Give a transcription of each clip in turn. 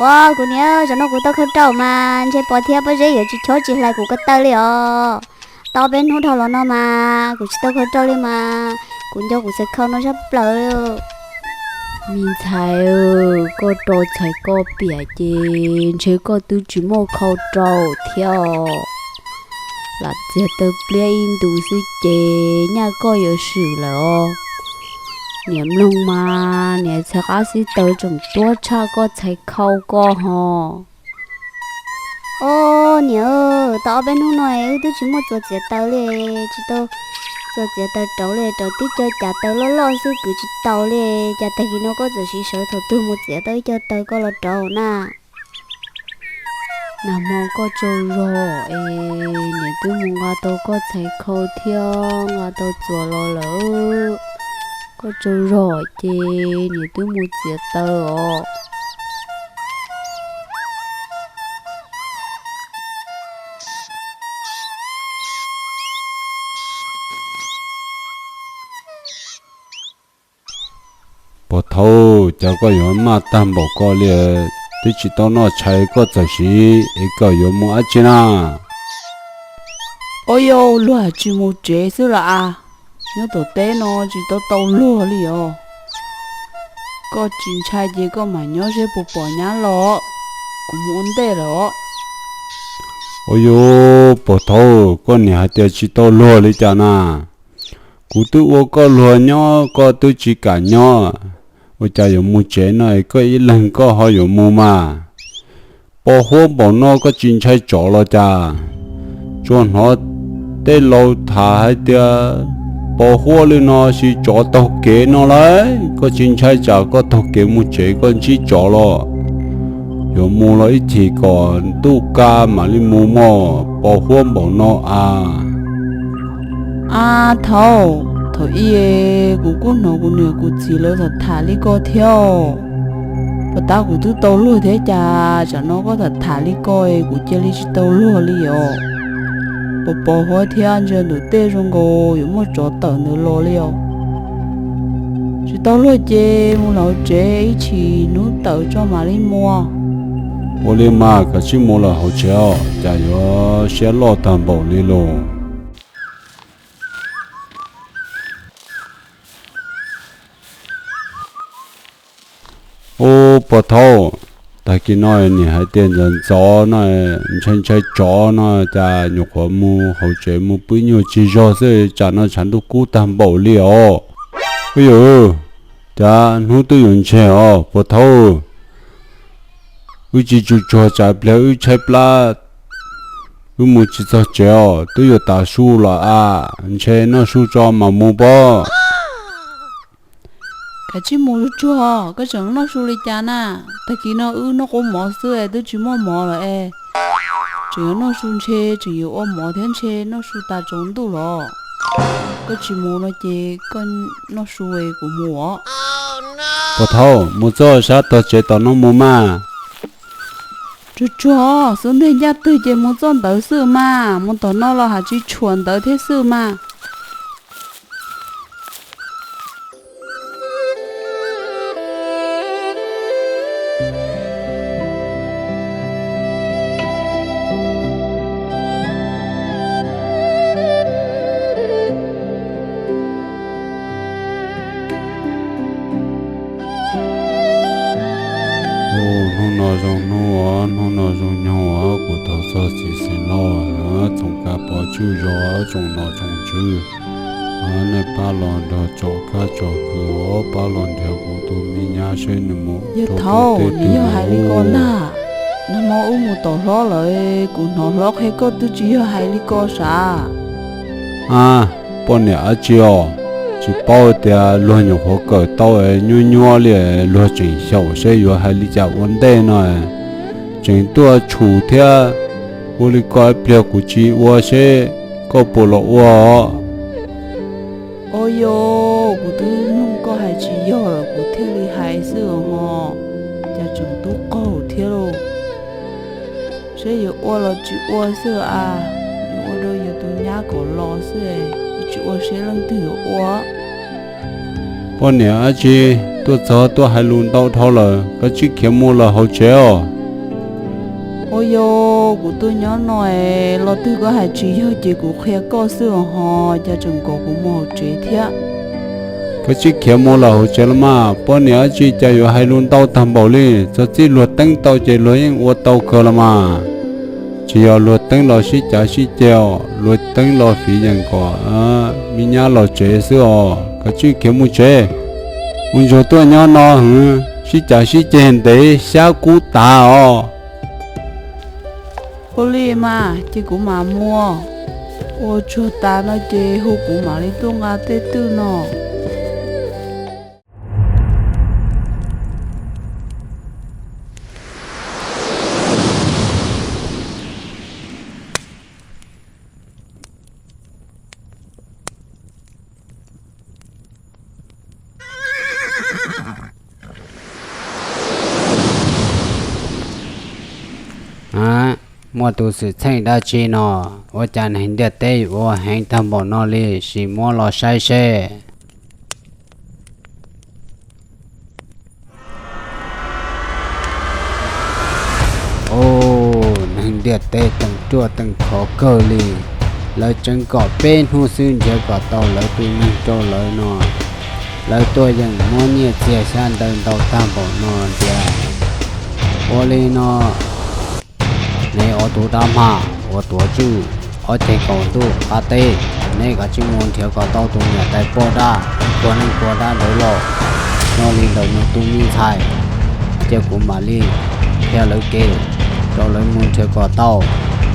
Ua kuv niam, zaum no kuv tau khau rau mas ntshe Pov thiab Pob Zeb yuav tsis chob tsis hlais kuv ko taw li os. Tau ob peb hnub dhau los no mas kuv tsis tau khau rau li mas kuv nco kuv txhais khau no zaj plaws li. Me ntxhais, koj rau txhais koj piam ces ntshe koj twb tsis muaj khau rau thiab os. Lam txiav taws pliab ib ntus xwb ces nyaj koj yuav swm lawm os. Niam mloog mas niam txhais qab xib taws tseem tuab tshaj koj txhais khau koj ho. Os niam, tau ob peb hnub no wb twb tsis muaj txuas txiav taws li, tsis tau txuas txiav taws rauv li, rauv tib co cas taws loj loj xwb kwv tsis tau li. Cas tag kis no koj txawm siv sawv thaum twg mus txiav tau ib co taws koj los rauv na? Nag hmo koj tsaug zog es niam twb mus nqa tau koj txhais khau thiab nqa tau txuas los lawm. Koj tsaug zog ces niam twb mus txiav taws os. Pov Thaub, cas koj yuav maj tag npaum ko li, twb tsis tau noj tshais koj txawm siv es koj yuav mus dab tsi na? Ua yog luag tsis mus tsev xwb los as, nyob tom teb no tsis tau tau luag li os. Koj tsis ntshai ces koj mam nyob seb puas pom nyab los, kuv mus ua ntej lawm os. Ua yog, Pov Thaub, koj niam hais tias tsis tau luag li cas na? Kuv twb ua koj luag nyob koj twb tsis kam nyob, ua cas yuav mus tsev no es koj ib leeg koj ho yuav mus mas? Pos huab npaum no koj tsis ntshai tsov los cas? Tsuas hnov tej laus tham hais tias pos huab li no sis tsov taug kev no lauj, koj tsis ntshai tsam koj taug kev mus tsev koj ntsib tsov los? Yuav mus los ib chim kom ntuj ka mam li mus mog, pos huab npaum no as. A thaum, thaum ub kuv kuj hnov kuv niam kuv txiv lawv tham tham li ko thiab. Puas tab kuv twb tau luag thiab cas tsam no koj tham tham li ko kuv cia li tsis tau luag li os. Pos pos huab thiab ntsia ntum tej zoo nkaus yuav muaj tsov tawm ntawd los li os. Tsis tau luag ces mus hauv tsev ib chim hnub tawm tso mam li mus. Ua li mas kav tsij mus lawm hauv tsev os, cas yuav siab loj tag npaum li los. Ub, pog thaub, tag kis no niam hais tias ntxov ntxov no, ntshai ntshai tsov no, cas nyuam qhuav mus hauv tsev mus pw nyuag tsis zog xwb, tsam no tshav ntuj kub tag npaum li os. Ub yawg, cas hnub twb yuav ntseg os pog thaub. Wb tsis tsuag tsuag tsam pliag wb tshaib plab, wb mus tsis txog tsev os, twb yuav tav su los as, ntshe noj su tso mam mus pob. Kav tsij mus tsuag tsuag, koj tseem noj su li cas na? Tag kis no wb noj qub mov xwb es twb tsis muaj mov lawm es. Tseem yuav noj su ntshe tseem yuav ua mov thiab ntshe noj su tas tsaus ntuj los. Koj tsis mus no ces koj noj su es kuv mus os. Pog thaub, mus txog sab tog tsev tom no mus mas. Tsuag tsuag, xub ntiag ncaj twg ces mus txoj ntawd xwb mas, mus tom no los has tsis tshuam ntawd thiab xwb mas. Hnub no zoo hnub, hnub no zoo nyoog, kuv tau txog txiv xeev laus, txoom kab pov tswj zos, tsoom nom tsoom tswv, nej pab los nrog tsom kab tsom hws, pab los nrhiav kuv tus me nyab seb nws mus rau pem teb twg. Yog hais li ko ntag, nag hmo wb mus tom hlob lawm, kuv hnov hlob qhia koj twb tsis yog hais li ko sav. A, poj niam dab tsi os, tsis paub tias luag nyuam qhuav kawm tau nyuaj nyuaj li, luag tseem xyaum seb yuav hais li cas ua ntej no, tseem tuaj tshum thiab. Ua li ko ib pliag kuv tsis ua seb koj puas los ua os. Au yau, kuv twb mloog koj hais tsis yog lawm kuv thiaj li hais xwb os, cas tseem tub qaug thiab lauj. Seb yuav ua los tsis ua xwb a, yuav ua rau yus tus nyab kom los xwb, yuav tsis ua seb leej twg yuav ua. Poj niam dab tsi, tuaj txog tuaj hais lus ntau dhau lawm, koj tsij khiav mus lawm hauv tsev os. Ua yog kuv tuaj nyob no es los twg koj hais tsis yog ces kuv qhia koj xwb os, ho cas tseem kom kuv mus hauv tsev thiab. Koj tsis khiav mus lawm hauv tsev los mas, poj niam dab tsi cas yuav hais lus ntau tag npaum li. Txog txij luag teeb tau ces luag yeej ua tau kawg los mas. Tsis yog luag teeb los sib cav sib ceg os, luag teeb los fiv yeem kom me nyab los tsev xwb os. Koj tsis khiav mus tsev, mus ntsuag tuaj nyob no hwv, sib cav sib ceg ntev xyab kub tas os. Ua li mas ces kuv mam mus, ua tsuag tas no ces hu kuv mam li tuaj nqa tej twj no. A, muaj tus xwm txheej dab tsi no? Ua cas neeg ntiaj teb yuav ua heev tag npaum no li, sim muab los saib seb. Os, neeg ntiaj teb teem ruaj teem khov kawg li. Lawv tseev kom peb hnub xwb nrhiav kom tau lawv tus neeg rau lawv no. Lawv tuaj yeem muab nyiaj txiag xyab ntawv ntau tag npaum no tiag. Ua li no, neb ob tug dab hma uas tuav tswj ob ceg kaum ntuj qab teb, neb kav tsij mus nrhiav kom tau tus niam tais poj dab, tus neeg poj dab ntawd los. Nyob li ntawm nws tus me ntxhais, ces kuv mam li qhia lawv kev rau lawv mus nrhiav kom tau.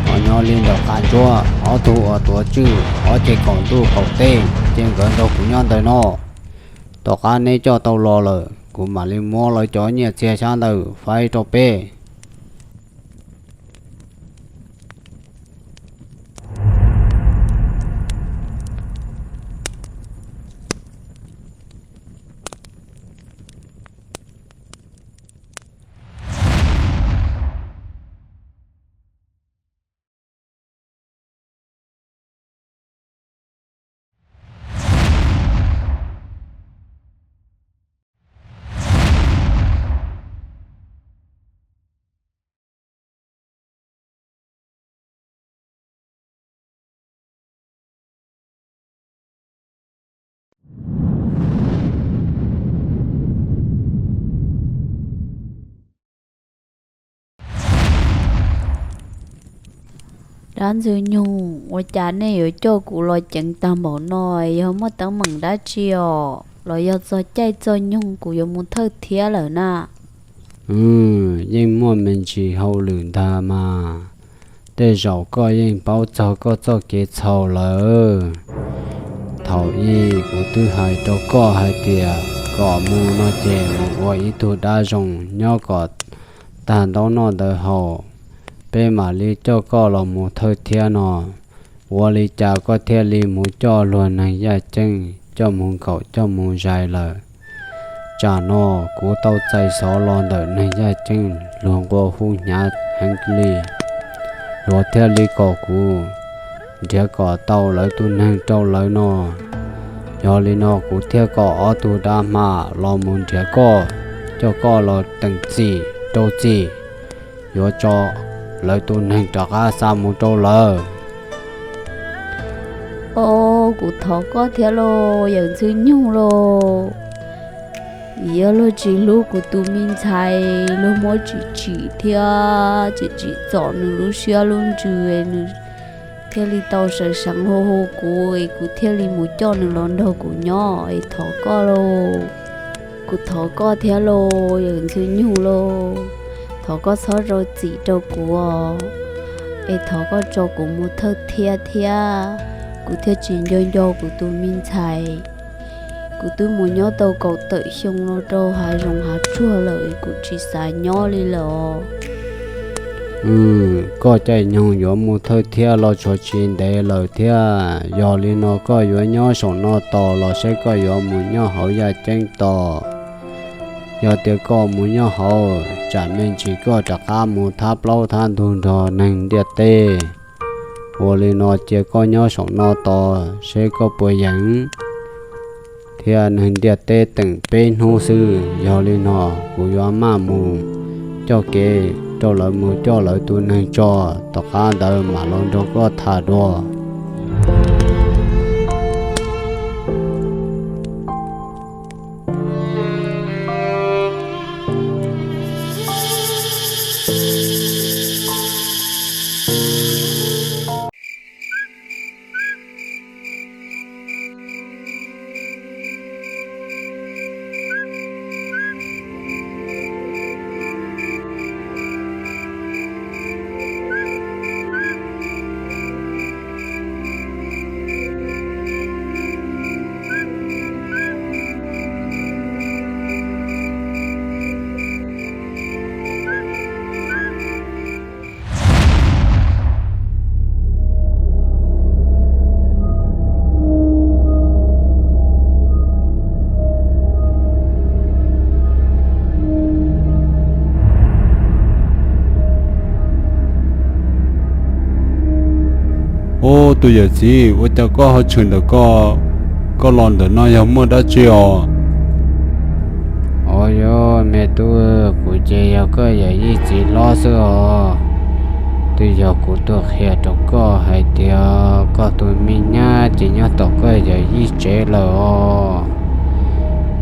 Ho nyob li ntawm Qab Ntsuab ob tug uas tuav tswj ob ceg kaum ntuj kaum teb, ces nkawd nrog kuv nyob ntawm no. Tom qab neb coj tau los lawm, kuv mam li muab lawv cov nyiaj txiag xyab ntawv faib rau peb. Dab Ntxwg Nyoog, ua cas nej yuav coj kuv los ceev tag npaum no? Yog muaj teeb meem dab tsi os, los yog txog caij txog nyoog kuv yuav mus thawj thiab lawm na? Yeej muaj me ntsis hauj lwm ntag mas. Tej zaum koj yeej paub txog koj txoj kev txhaum lawm. Thaum ub kuv twb hais rau koj hais tias kom mus no ces mus ua ib tug dab zoo nyob kom tag ntaub noj ntawv haus, peb mam li coj koj los mus thawj thiab no. Ua li cas koj thiaj li mus coj luag neeg yaj ceeb coj mus nkaum coj mus zais lawm? Tsam no kuv tau txais xov los ntawm neeg yaj ceeb luag nqua hu hnyav heev li, luag thiaj li kom kuv nrhiav kom tau lawv tus neeg rau lawv no. Yog li no kuv thiaj kom ob tug dab hma los mus nrhiav koj, coj koj los teem txim rau txim, yuav tso lawv tus neeg rov qab xa mus rau lawv. Os, kuv thov koj thiab lauj, yawm Ntxwg Nyoog lauj. Vim yog luag tsis hlub kuv tus me ntxhais, luag muab tsim tsim thiab tsim tsim txom nws lub siab lub ntsws, nws thiaj li tau sawv seev hu hu kuv es kuv thiaj li mus coj nws los nrog kuv nyob es thov koj lauj. Kuv thov koj thiab lauj, yawm Ntxwg Nyoog lauj. Thov koj txhob rau txim rau kuv os, es thov koj tso kuv mus thawj thiab thiab, kuv thiaj tsis nco nco kuv tus me ntxhais. Kuv twb mus nyob tau kaum tawm xyoo no rau hav zoov hav tsuag lawm, kuv tsis xav nyob li lawm os. Koj caij nyoog yuav mus thawj thiab los tshuav tsis ntev lawm thiab. Yog li no koj yuav nyob saum no tos los saib koj yuav mus nyob hauv yaj ceeb tos. Yog tias koj mus nyob hauv, tsam me ntsis koj rov qab mus thab plaub thab ntug nrog neeg ntiaj teb. Ua li no cia koj nyob saum no tos seb koj puas yeem. Thiab neeg ntiaj teb teem peb hnub xwb, yog li no kuv yuav maj mus coj kev rau lawv mus coj lawv tus neeg tso, tom qab ntawd mam los nrog koj tham dua. Ub, tus yawm txiv, ua cas koj ho tshwm ntawm ko, koj los ntawm no yog muaj dab tsi os? Au yog me tub, kuv ces yog koj yawm yij txiv hlob xwb os. Twb yog kuv tuaj qhia rau koj hais tias koj tus me nyab ces nyob tom koj yawm yij tsev lawm os.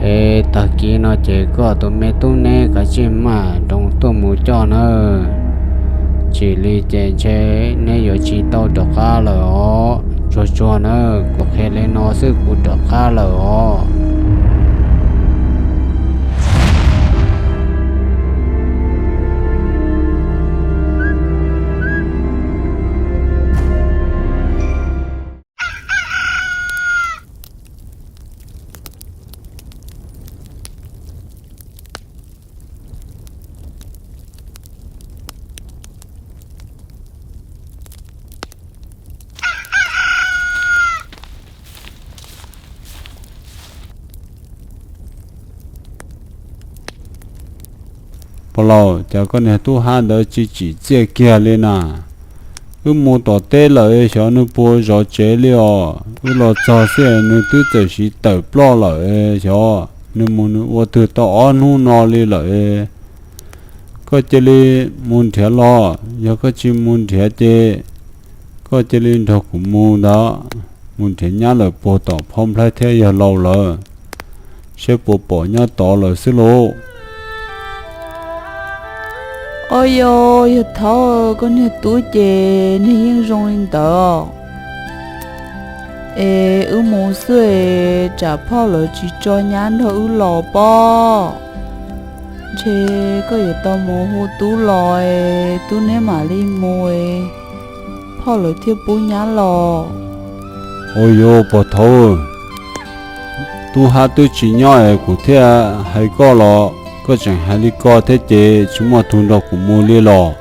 Es tag kis no ces koj tus me tub neb kav tsij maj nroos tuaj mus coj nawb. Tsis li ces ntshe neb yuav tsis tau rov qab lawm os. Tsuag tsuag nawb, kuv qhia li no xwb kuv rov qab lawm os. Pog laus, cas koj niag tub hab ntawd tsis tsim txiaj kiag li na? Wb mus tom teb lawm xyov nws puas zov tsev li os. Wb los txog xwb nws twb txawm siv tawm ploj lawm xyov. Nws mus nws ua twg tau ob hnub no li lawm. Koj cia li mus nrhiav los, yog koj tsis mus nrhiav ces koj cia li nrog kuv mus ntag. Mus nrhiav nyab lawm puag tom Phoj Nplhaib thiab yawg laus lawm, saib puas pom nyob tod lawm xwb lauj. Au yog, yawg Thaub, koj niag tub ces nws yeej zoo li ntawd. Es wb mus xwb es tsam phauj lawv tsis tso nyab nrog wb los pob. Ntshe koj yuav tau mus hu tub los es tub neb mam li mus es phauj lawv thiaj pub nyab los. Au yog, pog Thaub, tub hab twb tsis nyob es kuv thiaj hais koj los, koj tseem hais li ko thiab ces tsis muaj tug nrog kuv mus li los.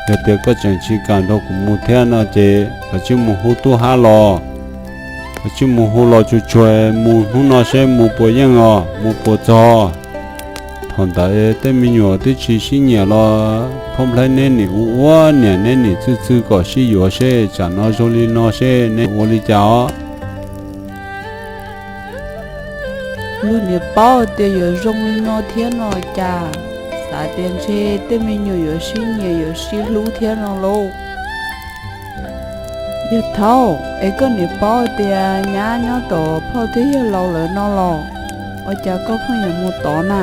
Yog tias koj tseem tsis kam nrog kuv mus thiab no ces koj cia li mus hu tub hab los. Koj cia li mus hu los tsuag tsuag, mus hnub no seb mus puas yeej os, mus puas txog. Thaum ntawd tej me nyuam twb tsis sib nyiam los Phoj Nplhaib neb nim ua ua niam, neb nim txwj txwj kom sib yuav seb tsam no zoo li no seb neb ua li cas os. Luag niam paub tias yuav zoo li no thiab no cas, xav tias ntshe tej me nyuam yuav sib nyiam yuav sib hlub thiab no lauj. Yawg Thaub, es koj niam paub tias nyab nyob tom phauj thiab yawg laus lawv no los, ua cas koj pheej yuav mus tod na?